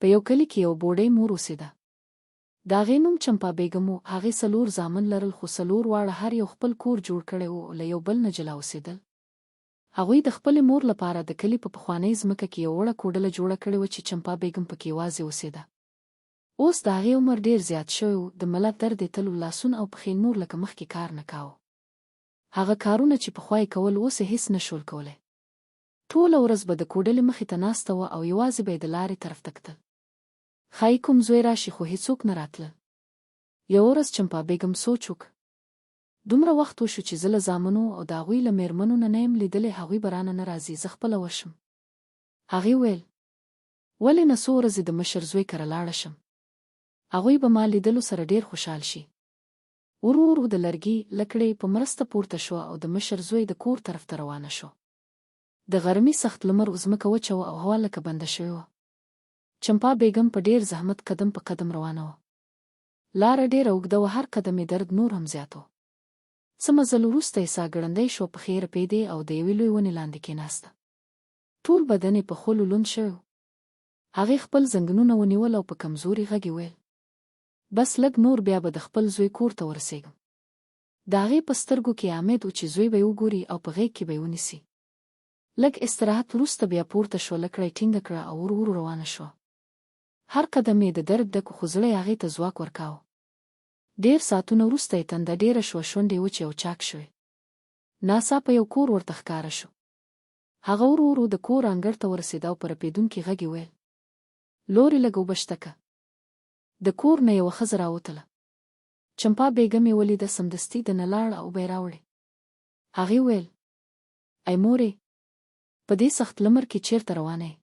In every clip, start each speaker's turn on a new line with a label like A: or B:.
A: په یو کلي کې یوه بوډۍ مور اوسېده. د هغې نوم چمپا بېګم و. هغې څلور زامن لرل، خو څلور واړه هر یو خپل کور جوړ کړی و او له یو بل نه جلا اوسېدل. هغوی د خپلې مور لپاره د کلي په پخوانۍ ځمکه کې یوه وړه کوډله جوړه کړې وه چې چمپا بېګم پکې یوازې اوسېده. اوس د هغې عمر ډېر زیات شوی و، د ملا درد یې تل و، لاسونه او پښې نور لکه مخکې کار نه کاوه. هغه کارونه چې پخوا یې کول، اوس یې هېڅ نه شول کولی. ټوله ورځ به د کوډلې مخې ته ناسته وه او یوازې به یې د لارې طرف ته کتل. ښايي کوم زوی راشي خو هېڅوک نه راتلل. یوه ورځ چمپا بېګم سوچ وکړ. دومره وخت وشو چې زه له زامنو او د هغوی له مېرمنو نه نه یم لیدلې هغوی به رانه نه راځي زه خپله ورشم. هغې ویل. ولې نه څو ورځې د مشر زوی کره لاړه شم. هغوی به ما لیدلو سره ډېر خوشحال شي. ورو ورو د لرګي، لکړې، په مرسته پورته شوه او د مشر زوی د کور طرف ته روانه شوه. د غرمي سخت لمر ځمکه وچه وه او هوا لکه بنده شوې وه. چمپا بېګم په ډېر زحمت قدم په قدم روانه وه. لاره ډېره اوږده وه هر قدم یې درد نور هم زیات و. څه مزل وروسته یې ساه ګړندۍ شوه پښې یې رپېدې او د یوې لوی ونې لاندې کېناسته. ټول بدن یې په خولو لوند شوی و. هغې خپل زنګنونه ونیول او په کمزوري غږ یې وویل. بس لږ نور بیا به د خپل زوی کور ته ورسېږم. د هغې په سترګو کې امید و چې زوی به یې وګوري او په غېږ کې به یې ونیسي. لږ استراحت وروسته بیا پورته شوه، لکړه یې ټینګه کړه او ورو ورو روانه شوه. هر قدم یې د درد ډک و خو زړه یې هغې ته ځواک ورکاوه. ډېر ساعتونه وروسته یې تنده ډېره شوه، شونډې یې وچې او چاک شوې. ناڅاپه یو کور ورته ښکاره شو. هغه ورو ورو د کور انګړ ته ورسېده او په رپېدونکي غږ یې وویل، لورې لږ اوبه شته که؟ د کور نه یوه ښځه راوتله. چمپا بېګم یې ولیده، سمدستي دننه لاړه او اوبه یې راوړې. هغې وویل، ای مورې! په دې سخت لمر کې چېرته روانه یې؟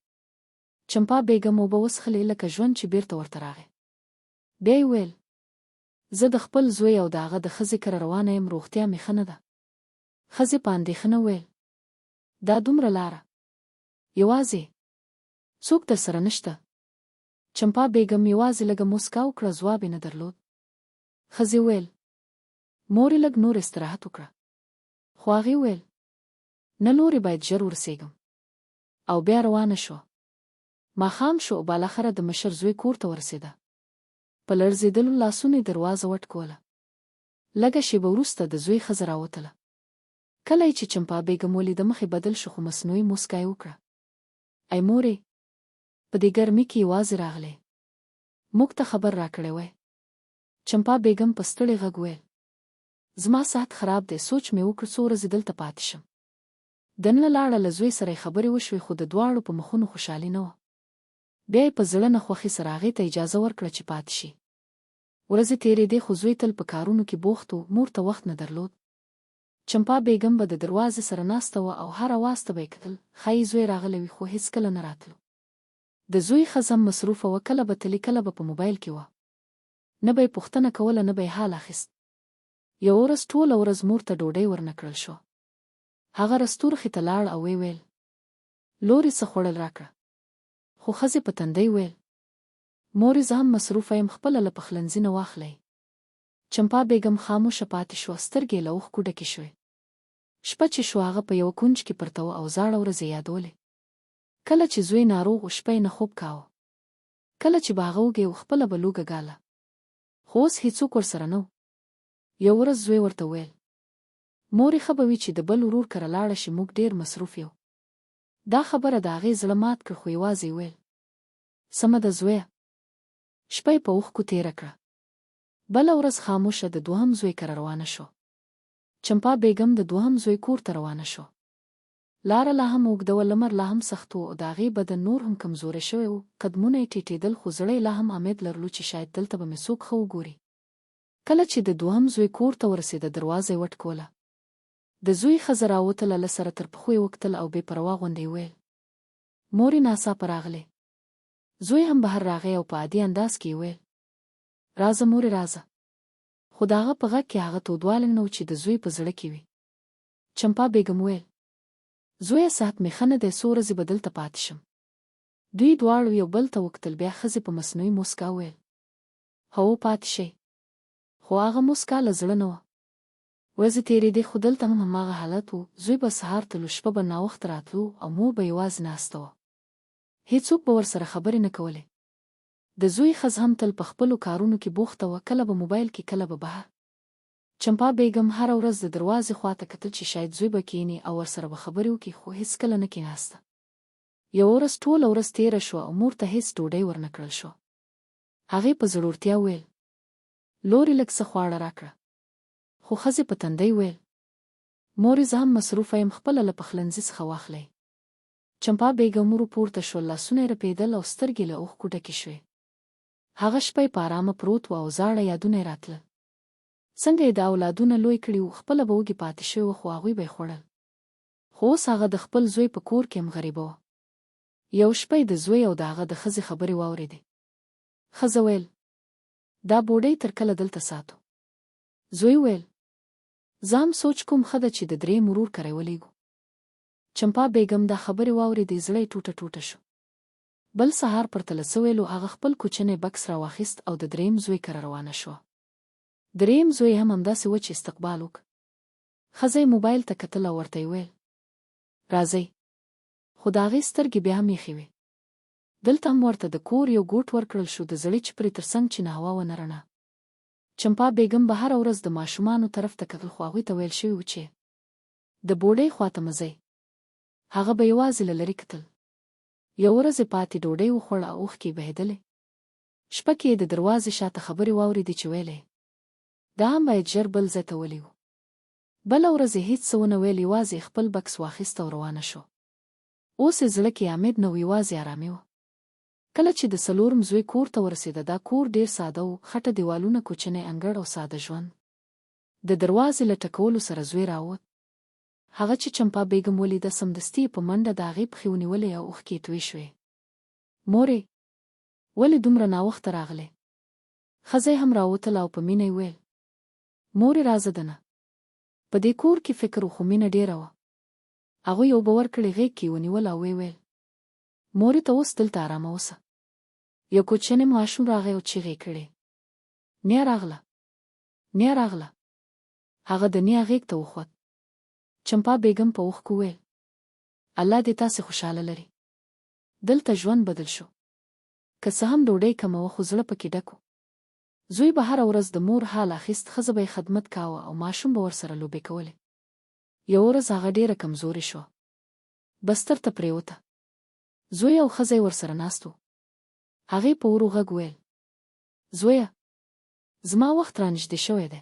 A: چمپا بېګم اوبه وڅښلې، لکه ژوند چې بېرته ورته راغی. بیا یې وویل، زه د خپل زوی او د هغه د ښځې کره روانه یم، روغتیا مې ښه نه ده. ښځې په اندېښنه وویل، دا دومره لاره؟ یوازې؟ څوک درسره نشته؟ چمپا بېګم یوازې لږه موسکا وکړه، ځواب یې نه درلود. ښځې وویل، مورې لږ نور استراحت وکړه. خو هغې وویل، نه لورې باید ژر ورسېږم. او بیا روانه شوه. ماښام شو او بالاخره د مشر زوی کور ته ورسېده. په لړزېدلو لاسونو یې دروازه وټکوله. لږه شېبه وروسته د زوی ښځه راوتله. کله یې چې چمپا بېګم ولیده مخ یې بدل شو خو مصنوعي موسکا یې وکړه. ای مورې! په دې ګرمي کې یوازې راغلې. موږ ته خبر راکړی وای. چمپا بېګم په ستړي غږ وویل. زما صحت خراب دی، سوچ مې وکړ څو ورځې دلته پاتې شم. دننه لاړه له زوی سره یې خبرې وشوې خو د دواړو په مخونو خوشحالي نه وه. بیا یې په زړه نه خوښي سره هغې ته اجازه ورکړه چې پاتې شي. ورځې تېرېدې خو زوی تل په کارونو کې بوخت و، مور ته وخت نه درلود. چمپا بېګم به د دروازې سره ناسته وه او هر اواز ته به یې کتل، ښايي زوی راغلی وي خو هېڅکله نه راتلو. د زوی ښځه هم مصروفه وه، کله به تلې کله به په موبایل کې وه. نه به یې پوښتنه کوله نه به یې حال اخیست. یوه ورځ ټوله ورځ مور ته ډوډۍ ورنه کړل شوه. هغه رستورخې ته لاړ او ویې ویل، لورې څه خوړل راکړه. خو ښځې په تندۍ ویل، مورې زه هم مصروفه یم خپله له پخلنځي نه واخلئ. چمپا بېګم خاموشه پاتې شوه، سترګې یې له اوښکو ډکې شوې. شپه چې شوه هغه په یوه کونج کې پرته وه او زاړه ورځ یې یادولې. کله چې زوی ناروغ و شپه یې نه خوب کاوه. کله چې به هغه وږی و خپله به لوږه ګاله. خو اوس هیڅوک ورسره نه و. یوه ورځ زوی ورته وویل. مورې ښه به وي چې د بل ورور کره لاړه شې موږ ډېر مصروف یو. دا خبره د هغې زړه مات کړ خو یوازې یې وویل. سمه ده زویه. شپه یې په اوښکو تېره کړه. بله ورځ خاموشه د دوهم زوی کره روانه شوه. چمپا بېګم د دوهم زوی کور ته روانه شوه. لاره لا هم اوږده وه، لمر لا هم سخت و او د هغې بدن نور هم کمزوری شوی و، قدمونه یې ټیټېدل خو زړه یې لا هم امید لرلو چې شاید دلته به مې څوک ښه وګوري. کله چې د دوهم زوی کور ته ورسېده دروازه یې وټکوله. د زوی ښځه راوتله له سره تر پښو یې وکتل او بې پروا غوندې یې وویل. مورې ناڅاپه راغلې. زوی هم بهر راغی او په عادي انداز کې یې وویل. راځه مورې راځه. خو د هغه په غږ کې هغه تودوالی نه و چې د زوی په زړه کې وي. چمپا بېګم وویل. زویه صحت مې ښه نه دی څو ورځې به دلته پاتې شم. دوی دواړو یو بل ته وکتل بیا ښځې په مصنوعي موسکا وویل. هو پاتې شئ. خو هغه موسکا له زړه نه وه. ورځې تېرېدې خو دلته هم هماغه حالت و، زوی به سهار تلو شپه به ناوخته راتلو او مور به یوازې ناسته وه. هېڅوک به ورسره خبرې نه کولې. د زوی ښځه هم تل په خپلو کارونو کې بوخته وه، کله به موبایل کې کله به بهر. چمپا بیګم هره ورځ د دروازې خواته کتل چې شاید زوی به کیني او ورسره به خبرې وکړي خو هیڅکله نه کیناسته. یوه ورځ ټوله ورځ تیره شوه او مور ته هیڅ ډوډۍ ورنه کړل شوه. هغې په زړورتیا وویل. لورې لږ څه خواړه راکړه. خو ښځې په تندۍ وویل. مورې زه هم مصروفه یم خپله له پخلنځي څخه واخلئ. چمپا بیګم ورو پورته شول، لاسونه یې رپېدل او سترګې له اوښکو ډکې شوې. هغه شپه یې په ارامه پروت وه او زاړه یادونه یې راتلل. څنګه یې دا اولادونه لوی کړي وو، خپله به وږې پاتې شوې وه خو هغوی به یې خوړل. خو اوس هغه د خپل زوی په کور کې هم غریبه وه. یو شپه یې د زوی او د هغه د ښځې خبرې واورېدې. ښځه ویل، دا بوډۍ تر کله دلته ساتو؟ زوی ویل، زه هم سوچ کوم ښه ده چې د درېیم ورور کره یې ولېږو. چمپا بیګم دا خبرې واورېدې زړه یې ټوټه ټوټه شو. بل سهار پرته له څه ویلو هغه خپل کوچنی بکس راواخیست او د درېیم زوی کره روانه شوه. درېیم زوی یې هم همداسې وچ استقبال وکړ. ښځه یې موبایل ته کتل او ورته یې ویل، راځئ. خو د هغې سترګې بیا هم یخې وې. دلته هم ورته د کور یو ګوټ ورکړل شو، د زړې چپرې تر څنګ چې نه هوا وه نه رڼا. چمپا بیګم به هره ورځ د ماشومانو طرف ته کتل خو هغوی ته ویل شوي وو چې د بوډۍ خواته مه ځئ. هغه به یوازې له لرې کتل. یوه ورځ یې پاتې ډوډۍ وخوړه او اوښکې یې بهېدلې. شپه کې یې د دروازې شاته خبرې واورېدې چې ویل یې، دا هم باید ژر بل ځای ته ولېږو. بله ورځ یې هیڅ څه ونه ویل یوازې یې خپل بکس واخیست او روانه شوه. اوس یې زړه کې امید نه و یوازې ارامي وه. کله چې د څلورم زوی کور ته ورسېده دا کور ډېر ساده و، خټه دېوالونه کوچنی انګړ او ساده ژوند. د دروازې له ټکولو سره زوی راووت. هغه چې چمپا بیګم ولیده سمدستي یې په منډه د هغې پښې ونیولې او اوښکې یې توې شوې. مورې! ولې دومره ناوخته راغلې؟ ښځه یې هم راووتله او په مینه یې وویل. مورې راځه دنه. په دې کور کې فکر و خو مینه ډېره وه. هغوی اوبه ورکړې غېږ کې یې ونیوله او ویې ویل. مورې ته اوس دلته ارامه اوسه. یو کوچنی ماشوم راغی او چیغې یې کړې. نیا راغله. نیا راغله. هغه د نیا غېږ ته وخوت. چمپا بیګم په اوښکو وویل. الله دې تاسې خوشحاله لري. دلته ژوند بدل شو. که څه هم ډوډۍ کمه وه خو زړه پکې ډک و. زوی به هره ورځ د مور حال اخیست، ښځه به یې خدمت کاوه او ماشوم به ورسره لوبې کولې. یوه ورځ هغه ډېره کمزورې شوه. بستر ته پرېوته. زوی او ښځه یې ورسره ناست وو. هغې په ورو غږ وویل. زویه! زما وخت رانږدې شوی دی.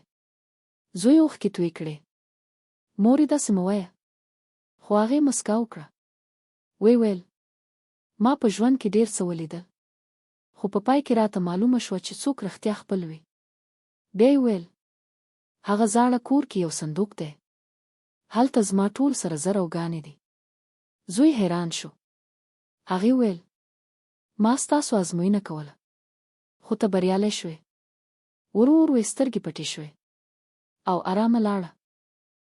A: زوی اوښکې تویې کړې. مورې داسې مه وایه. خو هغې مسکا وکړه. ویې ویل. ما په ژوند کې ډېر څه ولیدل. خو په پای کې راته معلومه شوه چې څوک رښتیا خپل وي. بیا یې وویل. هغه زاړه کور کې یو صندوق دی. هلته زما ټول سره زر او ګانې دي. زوی حیران شو. هغې وویل. ما ستاسو ازموینه کوله. خو ته بریالی شوې. ورو ورو یې سترګې پټې شوې. او ارامه لاړه.